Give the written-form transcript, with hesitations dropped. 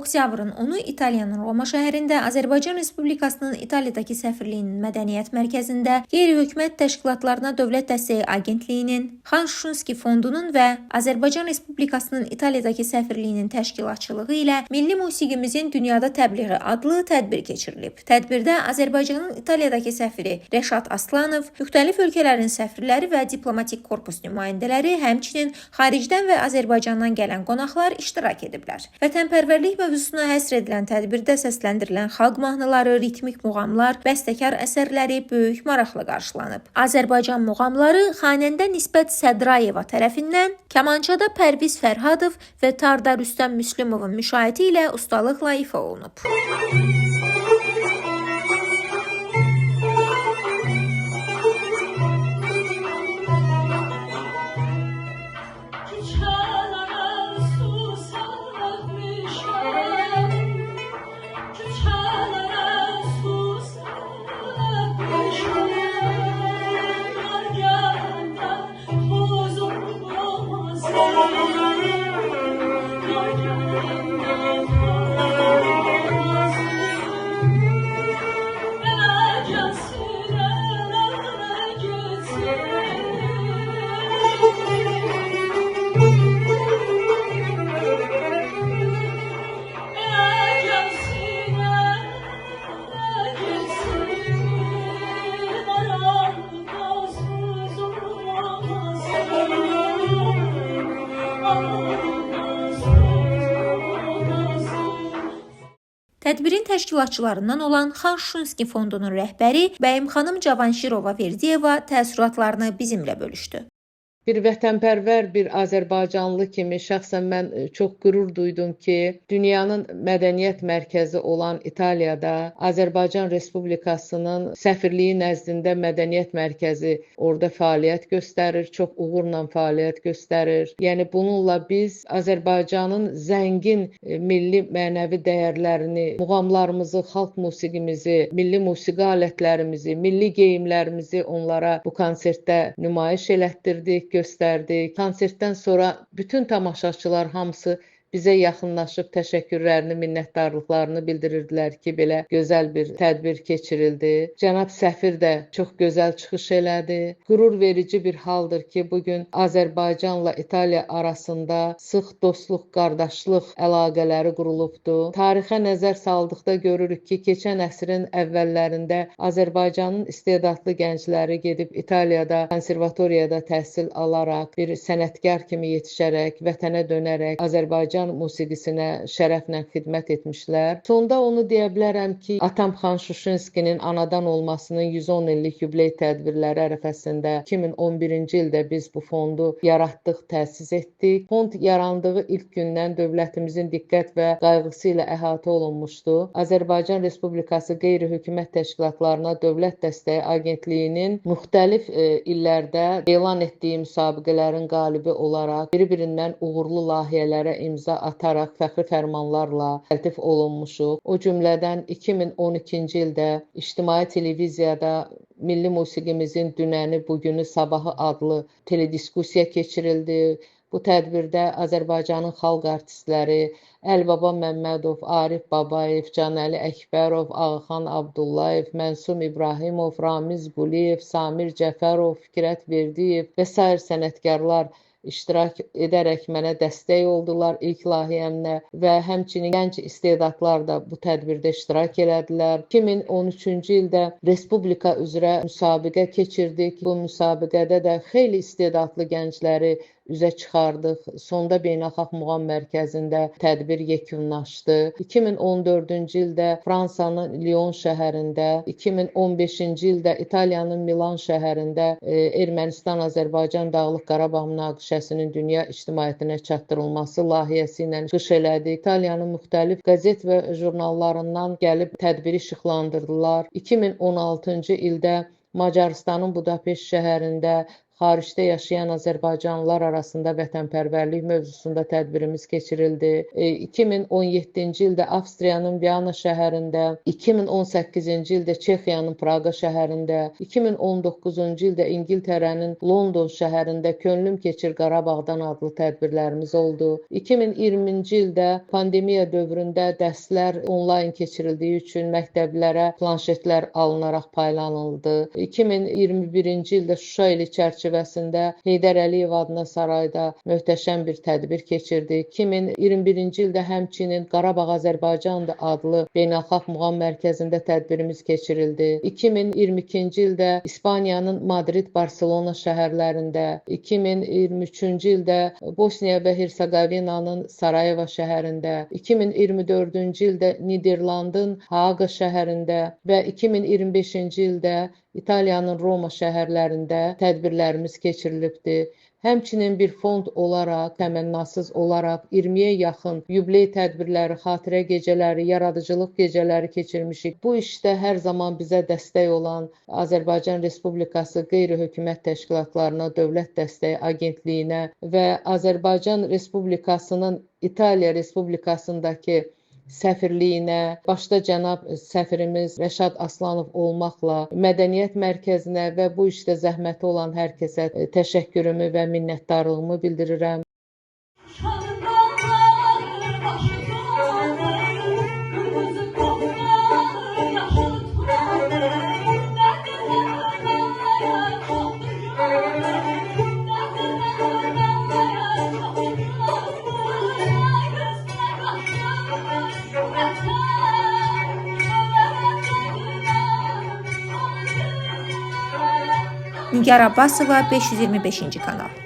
Oktyabrın 10-u İtaliyanın Roma şəhərində Azərbaycan Respublikasının İtaliyadakı səfirliyinin mədəniyyət mərkəzində qeyri-hökumət təşkilatlarına Dövlət Dəstəyi Agentliyinin, Xan Şuşinski Fondunun və Azərbaycan Respublikasının İtaliyadakı səfirliyinin təşkilatçılığı ilə Milli Musiqimizin Dünyada Təbliği adlı tədbir keçirilib. Tədbirdə Azərbaycanın İtaliyadakı səfiri Rəşad Aslanov, müxtəlif ölkələrin səfirləri və diplomatik korpus nümayəndələri, həmçinin xaricdən və Azərbaycandan gələn qonaqlar iştirak ediblər. Vətənpərvərlik mövzusuna həsr edilən tədbirdə səsləndirilən xalq mahnıları, ritmik muğamlar, bəstəkar əsərləri böyük maraqla qarşılanıb. Azərbaycan muğamları xanəndə Nisbət Sədrayeva tərəfindən kamançada Pərviz Fərhadov və tarda Rüstəm Müslümovun müşayiəti ilə ustalıqla ifa olunub. Küçələrə su səpmişəm, küçələrə su səpmişəm. Yar gələndə toz olmasın, yar gələndə toz olmasın. Elə gəlsin, elə getsin. Elə gəlsin, elə getsin, aramda söz olmasın, aramda söz olmasın. Tədbirin təşkilatçılarından olan Xan Şuşinski Fondunun rəhbəri Bəyimxanım Cavanşirova Verdiyeva təəssüratlarını bizimlə bölüşdü. Bir vətənpərvər, bir Azərbaycanlı kimi şəxsən mən çox qürur duydum ki, dünyanın mədəniyyət mərkəzi olan İtaliyada Azərbaycan Respublikasının səfirliyi nəzdində mədəniyyət mərkəzi orada fəaliyyət göstərir, çox uğurla fəaliyyət göstərir. Yəni bununla biz Azərbaycanın zəngin milli mənəvi dəyərlərini, muğamlarımızı, xalq musiqimizi, milli musiqi alətlərimizi, milli geyimlərimizi onlara bu konsertdə nümayiş elətdirdik, göstərdik. Konsertdən sonra bütün tamaşaçılar hamısı bizə yaxınlaşıb təşəkkürlərini, minnətdarlıqlarını bildirirdilər ki, belə gözəl bir tədbir keçirildi. Cənab səfir də çox gözəl çıxış elədi. Qürur verici bir haldır ki, bugün Azərbaycanla İtaliya arasında sıx dostluq, qardaşlıq əlaqələri qurulubdur. Tarixə nəzər saldıqda görürük ki, keçən əsrin əvvəllərində Azərbaycanın istedadlı gəncləri gedib İtaliyada konservatoriyada təhsil alaraq, bir sənətkar kimi yetişərək, vətənə dönərək Azərbaycan musiqisinə şərəflə xidmət etmişlər. Sonda onu deyə bilərəm ki, atam Xan Şuşinskinin anadan olmasının 110 illik yubiley tədbirləri ərəfəsində 2011-ci ildə biz bu fondu yaratdıq, təsis etdik. Fond yarandığı ilk gündən dövlətimizin diqqət və qayğısı ilə əhatə olunmuşdu. Azərbaycan Respublikası Qeyri-Hökumət Təşkilatlarına Dövlət Dəstəyi Agentliyinin müxtəlif illərdə elan etdiyi müsabiqələrin qalibi olaraq biri-birindən uğurlu layihələrə imza ataraq fəxri fərmanlarla təltif olunmuşuq. O cümlədən 2012-ci ildə ictimai televiziyada Milli Musiqimizin Dünəni, Bugünü, Sabahı adlı telediskussiya keçirildi. Bu tədbirdə Azərbaycanın xalq artistləri Əlibaba Məmmədov, Arif Babayev, Canəli Əkbərov, Ağaxan Abdullayev, Mənsum İbrahimov, Ramiz Quliyev, Samir Cəfərov, Fikrət Verdiyev və sair sənətkarlar iştirak edərək mənə dəstək oldular ilk layihəmlə və həmçinin gənc istedadlar da bu tədbirdə iştirak elədilər. 2013-cü ildə Respublika üzrə müsabiqə keçirdik. Bu müsabiqədə də xeyli istedadlı gəncləri üzə çıxardıq. Sonda Beynəlxalq Muğam Mərkəzində tədbir yekunlaşdı. 2014-cü ildə Fransanın Lyon şəhərində, 2015-ci ildə İtaliyanın Milan şəhərində Ermənistan-Azərbaycan Dağlıq Qarabağ münaqişəsinin dünya ictimaiyyətinə çatdırılması layihəsi ilə çıxış elədi. İtaliyanın müxtəlif qəzet və jurnallarından gəlib tədbiri işıqlandırdılar. 2016-cı ildə Macarıstanın Budapeşt şəhərində xaricdə yaşayan azərbaycanlılar arasında vətənpərvərlik mövzusunda tədbirimiz keçirildi. 2017-ci ildə Avstriyanın Viyana şəhərində, 2018-ci ildə Çexiyanın Praqa şəhərində, 2019-cu ildə İngiltərənin London şəhərində Könlüm keçir Qarabağdan adlı tədbirlərimiz oldu. 2020-ci ildə pandemiya dövründə dərslər onlayn keçirildiyi üçün məktəblərə planşetlər alınaraq paylanıldı. 2021-ci ildə Şuşa ili çərçivəsində Heydər Əliyev adına sarayda möhtəşəm bir tədbir keçirdik. 2021-ci ildə həmçinin Qarabağ Azərbaycandır adlı beynəlxalq muğam mərkəzində tədbirimiz keçirildi. 2022-ci ildə İspaniyanın Madrid, Barselona şəhərlərində, 2023-cü ildə Bosniya və Herseqovinanın Sarayevo şəhərində, 2024-cü ildə Niderlandın Haaqa şəhərində və 2025-ci ildə İtaliyanın Roma şəhərlərində tədbirlərimiz keçirilibdir. Həmçinin bir fond olaraq, təmənnasız olaraq 20-yə yaxın yubiley tədbirləri, xatirə gecələri, yaradıcılıq gecələri keçirmişik. Bu işdə hər zaman bizə dəstək olan Azərbaycan Respublikası Qeyri-Hökumət Təşkilatlarına Dövlət Dəstəyi Agentliyinə və Azərbaycan Respublikasının İtaliya Respublikasındakı səfirliyinə, başda cənab səfirimiz Rəşad Aslanov olmaqla Mədəniyyət Mərkəzinə və bu işdə zəhməti olan hər kəsə təşəkkürümü və minnətdarlığımı bildirirəm. Şanlılar başı tumanı, kırmızı toprağı, yaşıl tumanı. Derdine ölmeye çoktur günahı, derdine ölmeye çoktur günahı. Gözüne kaçtırmış vatan, ömrümden Nigar Abbasova, 525-ci kanal.